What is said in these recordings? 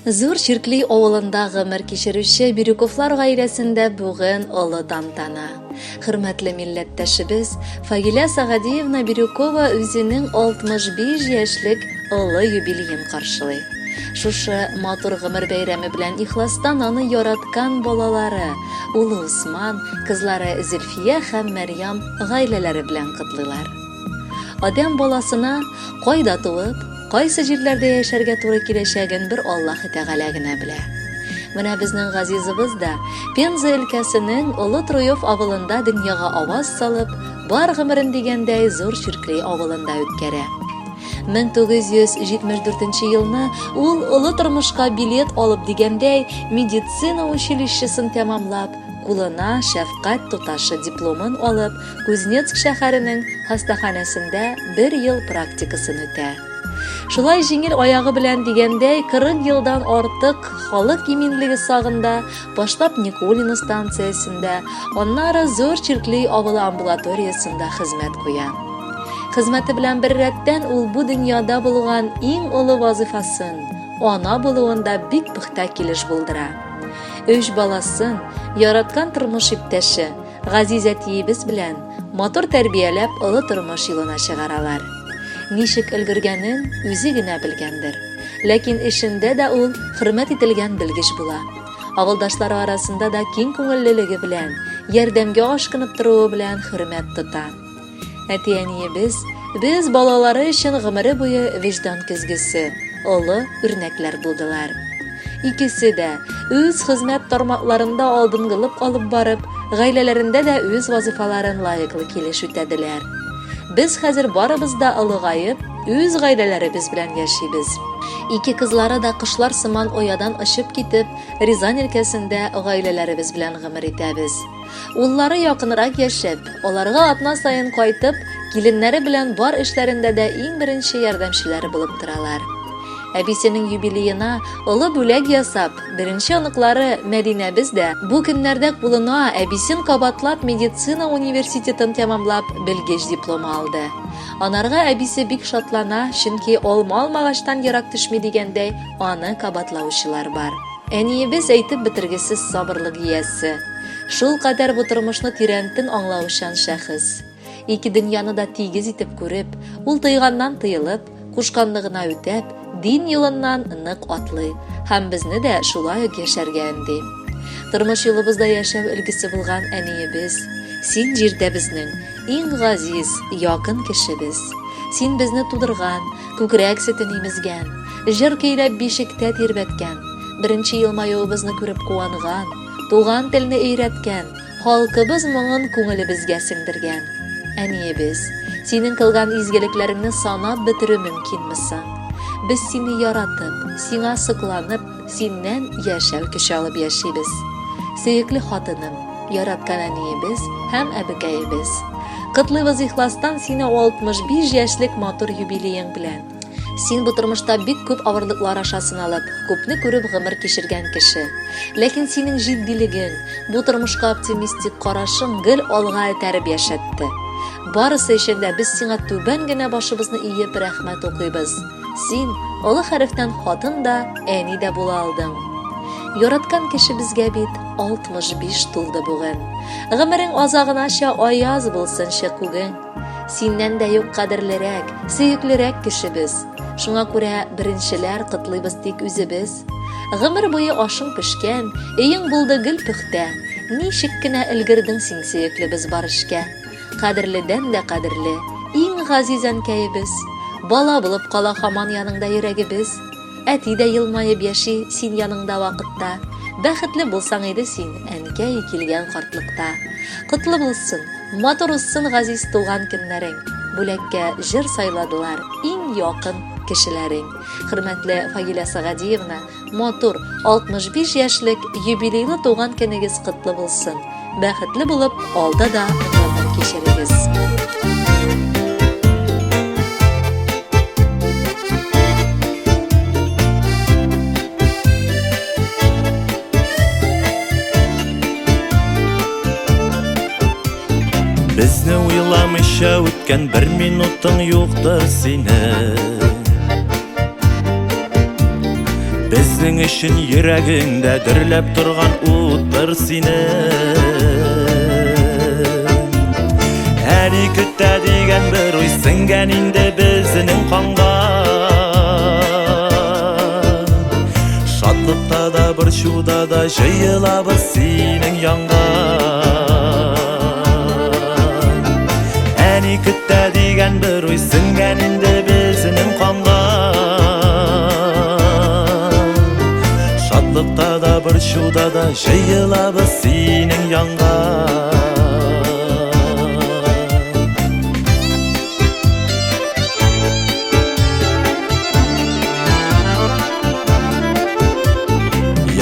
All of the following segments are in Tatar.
Зур Чиркли авылында гомер кичерүче Бирюковлар гаиләсендә бүген олы тантана. Хөрмәтле милләттәшебез Фагилә Сагадиевна Бирюкова үзенең 65 яшьлек олы юбилеен каршылый. Шушы матур гомер бәйрәме белән ихластан аны яраткан балалары, улы Усман, кызлары Зөлфия һәм Мәрьям гаиләләре белән котлыйлар. Адәм баласына кайда туып, кайсы җирләрдә яшәргә туры киләчәген бер Аллаһы Тәгалә генә белә. Менә безнең газизыбыз да Пенза өлкәсенең Олы Троев авылында дөньяга аваз салып, бар гомерен дигәндәй Зур Чиркли авылында үткәрә. 1974 елны ул олы тормышка билет алып дигәндәй медицина училищесын тәмамлап, кулына шәфкать туташы дипломын алып, Кузнецк шәһәренең хастаханәсендә бер ел практикасын үтә. Шулай җиңел аягы белән дигәндәй, 40 елдан артык халык иминлеге сагында, башлап Никулино станциясендә, аннары Зур Чиркли авылы амбулаториясендә хезмәт куя. Хезмәте белән беррәттән ул бу дөньяда булган иң олы вазыйфасын, ана булуын да бик пөхтә килеш булдыра. Өч баласын, яраткан тормыш иптәше, Газиз әтиебез белән матур тәрбияләп олы тормыш юлына чыгаралар. Ничек өлгергәнен үзе генә белгәндер. Ләкин эшендә дә ул хөрмәт ителгән белгеч була. Авылдашлары арасында да киң күңеллелеге белән, ярдәмгә ашкынып торуы белән хөрмәт тота. Әти-әниебез без балалары өчен гомере буе вөҗдан көзгесе, олы үрнәкләр булдылар. Икесе дә үз хезмәт тармакларында алдынгылык алып барып, гаиләләрендә дә үз вазыйфаларын лаеклы килеш үтәделәр. Без хәзер барыбыз да олыгаеп, үз гаиләләребез белән яшибез. Ике кызлары да кошлар сыман оядан очып китеп, Рязань өлкәсендә гаиләләребез белән гомер итәбез. Уллары якынрак яшәп, аларга атна саен кайтып, киленнәре белән бар эшләрендә дә иң беренче ярдәмчеләре булып торалар. Әбисенең юбилеена олы бүләк ясап, беренче оныклары Мәдинәбез дә бу көннәрдә кулына әбисен кабатлап медицина университетын тәмамлап белгеч дипломы алды. Анарга әбисе бик шатлана, чөнки алма алмагачтан ерак төшми дигәндәй, аны кабатлаучылар бар. Әниебез әйтеп бетергесез сабырлык иясе. Шулкадәр бу тормышны тирәнтен аңлаучан шәхес. Ике дөньяны да тигез итеп күреп, ул тыйганнан тыелып, кушканны гына үтәп, дин юлыннан нык атлый һәм безне дә шулай ук яшәргә өнди. Тормыш юлыбызда яшәү өлгесе булган әниебез, син җирдә безнең иң газиз, якын кешебез. Син безне тудырган, күкрәк сөтен имезгән, җыр көйләп бишектә тирбәткән, беренче елмаюыбызны күреп куанган, туган телне өйрәткән, халкыбыз моңын күңелебезгә сеңдергән. Әниебез, синең кылган изгелекләреңне санап бетерү мөмкинме соң? Без сине яратып, сиңа сокланып, синнән яшәү көче алып яшибез. Сөекле хатыным, яраткан әниебез һәм әбекәебез. Котлыйбыз ихластан сине 65 яшьлек матур юбилеең белән. Син бу тормышта бик күп авырлыклар аша сыналып, күпне күреп гомер кичергән кеше. Ләкин синең җитдилегең, бу тормышка оптимистик карашың гел алга этәреп яшәтте. Барысы өчен дә без сиңа түбән генә башыбызны иеп рәхмәт укыйбыз. Син олы хәрефтән хатын да, әни дә була алдың. Яраткан кешебезгә бит 65 тулды бүген. Гомерең азагынача аяз булсынчы күгең. Синнән дә юк кадерлерәк, сөеклерәк кешебез. Шуңа күрә беренчеләр котлыйбыз тик үзебез. Гомер буе ашың пешкән, өең булды гел пөхтә. Ничек кенә өлгердең син, сөеклебез, бар эшкә. Кадерледән дә кадерле, иң газиз әнкәебез. Бала булып кала һаман яныңда йөрәгебез. Әти дә елмаеп яши син яныңда вакытта. Бәхетле булсаң иде син, әнкәй, килгән картлыкта. Котлы булсын, матур узсын газиз туган көннәрең. Бүләккә җыр сайладылар иң якын кешеләрең. Хөрмәтле Фагилә Сагадиевна, матур 65 яшьлек юбилейлы туган көнегез котлы булсын. Бәхетле булып, алда да гомер кичерегез. Безне уйламыйча үткән бер минутың юктыр синең. Безнең өчен йөрәгеңдә дөрләп торган уттыр синең. Әни көтә дигән бер уй сеңгән инде безнең канга. Шатлыкта да, борчуда да җыелабыз синең янга. Әни көтә дигән бер уй сеңгән инде безнең канга. Шатлыкта да, борчуда да җыелабыз синең янга.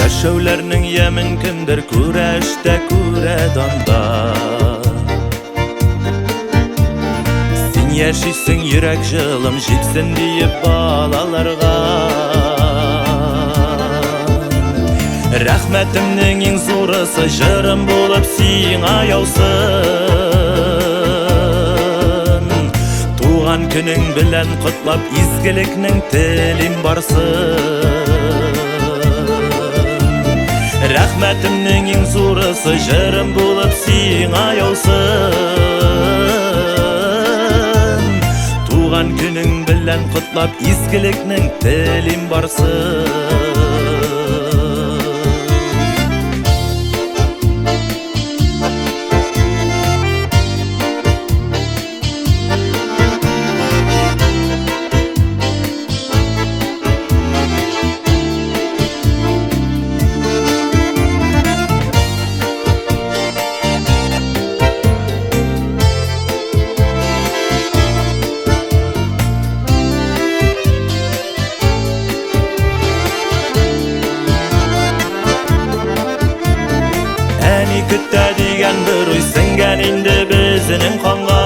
Яшәүләрнең ямен кемдер күрә эштә, күрә данда. Син яшисең, йөрәк җылым җитсен диеп балаларга. Рәхмәтемнең иң зурысы җырым булып сиңа яусын. Туган көнең белән котлап изгелекнең телим барсын. Рәхмәтемнең иң зурысы җырым булып сиңа яусын. Туган көнең белән котлап изгелекнең телим барсын. Әни көтә дигән бер уй сеңгән инде безнең канга.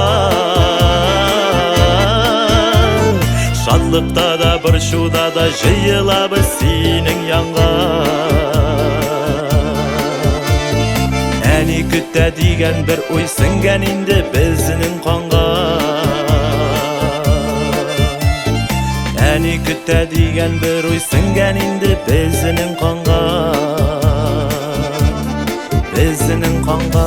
Шатлыкта да, борчуда да җыелабыз синең янга. Әни көтә дигән бер уй сеңгән инде безнең канга. Әни көтә дигән бер уй сеңгән инде безнең канга. Безнең канга.